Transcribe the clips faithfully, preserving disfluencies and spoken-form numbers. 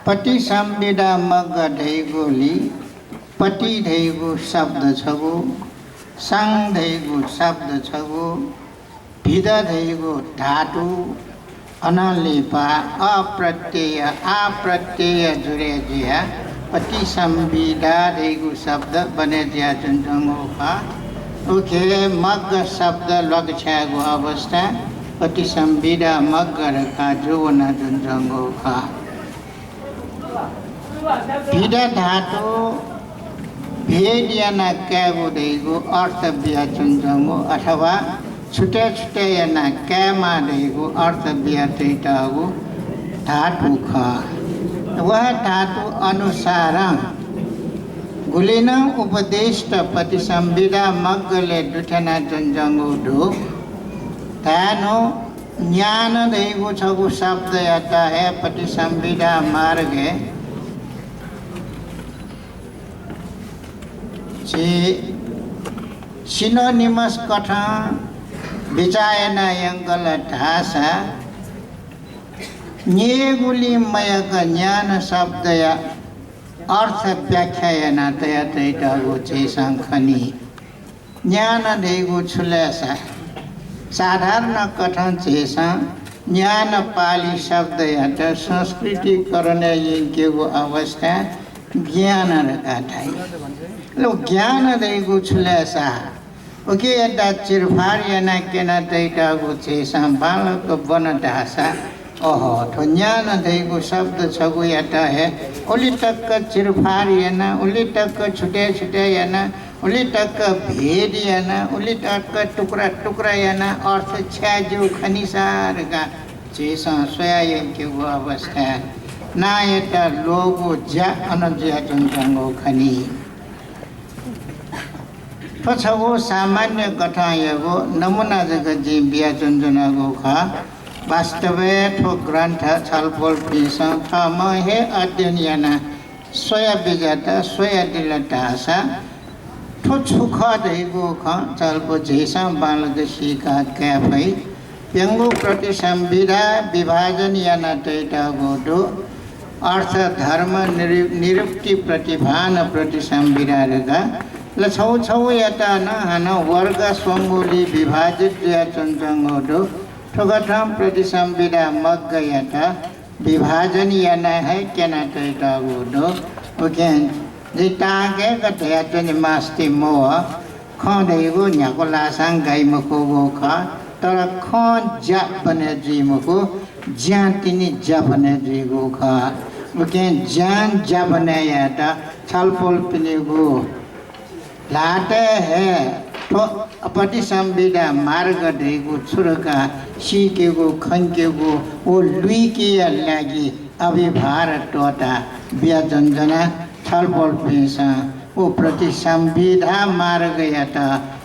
पतिसंविदा मग्ग धइगुली पति धइगु शब्द छगू, सं धइगु शब्द छगू, भिदा धइगु धातु, अनं लिपा अ प्रत्यय, आ प्रत्यय जुरे जुयाः पतिसंविदा धइगु शब्द बने जुयाच्वंच्वंगु खः। उखे मग्ग शब्द ल्वाकछ्यायेगु अवस्था पतिसंविदा मग्ग धकाः जू वनाच्वंच्वंगु खः। भिदा धातु भेद याना कायेगु धइगु अर्थ बियाच्वंच्वंगु अथवा छुटे छुटे याना कायेमाः धइगु अर्थ बिया तइतःगु धातु खः। वह धातु अनुसारं गुलिनं उपदिष्ट पतिसंविदा मग्गलय् दुथ्यानाच्वंच्वंगु दु। धायेनु न्यान धइगु छगू शब्दयात हे पतिसंविदा मार्गय् झी synonymous कथं बिचाः याना यंकल धाःसा न्ययेगुलिं मयय्क न्यान शब्दया अर्थ व्याख्या याना तया तइतःगु झीसं खनी। न्यान धइगु छु लय् सा? साधारण कथं झीसं न्यान पालि शब्दयात संस्कृतिकरण यायेकेगु अवस्थाय् ज्ञान धकाः धाइ। अले ज्ञान धइगु छु लय् सा? उकियात चिरफार याना क्यना तइतःगु झीसं बांलाक ब्वन धाःसा, अहो, थ्व न्यान धइगु शब्द छगूयात हे उलि तक्क चिरफार याना, उलि तक्क छुटे छुटे याना, उलि तक्क भेद याना, उलि तक्क टुक्रा टुक्रा याना अर्थ छ्याये ज्यू खनी सा धकाः झीसं स्वया यंकेगु अवस्थाय् नांयात ल्वःगु ज्या अन जुयाच्वंच्वंगु खनी। थ्व छगू सामान्य कथंयागु नमूना जक जिं बियाच्वनाच्वनागु खः। वास्तवय् थ्व ग्रन्थ छलपोलपिन्सं थःम्हं हे अध्ययन यानाः स्वया बिज्यात, स्वयादिल धाःसा थ्व छु खः धइगु खँ छलपो झीसं बांलाक सीका काये फइ। प्यंगू प्रतिसंविधा विभाजन याना तइतःगु दु। अर्थ, धर्म, निरु-, निरुक्ति, प्रतिभान, प्रतिसंविधा धकाः। ल छगू छगूयात नं हानं वर्ग स्वंगुलिं विभाजित जुयाच्वंच्वंगु दु। थुकथं प्रतिसंविधा मग्गयात विभाजन याना हे क्यना तइतःगु दु। उकिं जिं ताःहाकय्क धयाच्वने मास्ति मवः। खँ धइगु न्ह्याक्व लाःसां गाइ मखुगु खः, तर खँ ज्या बने जुइ मखु, ज्यां तिनि ज्या बने जुइगु खः। उकिं ज्यां ज्या बने यायेत छलपोलपिनिगु ल्हातय् हे थ्व प्रतिसंविधा मार्ग धइगु छु धकाः सीकेगु, खंकेगु व लुइकेया लागि अभिभार त्वःता बियाच्वनाच्वना। छलपोलपिन्सं व प्रतिसंविधा मार्गयात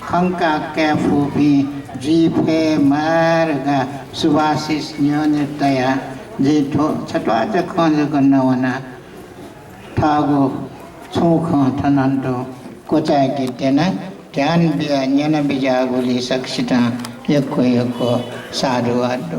खंका काये फुपिं जुइ फयेमा धकाः शुभाशिष न्ह्यःने तयाः जिं थ्व छत्वाःचा खँ जक नवाना थःगु छुं खँ थनं तुं क्वचाय्के त्यना। ध्यान बियाः न्यना बिज्याःगुलिं सकसितं यक्व यक्व साधुवाद दु।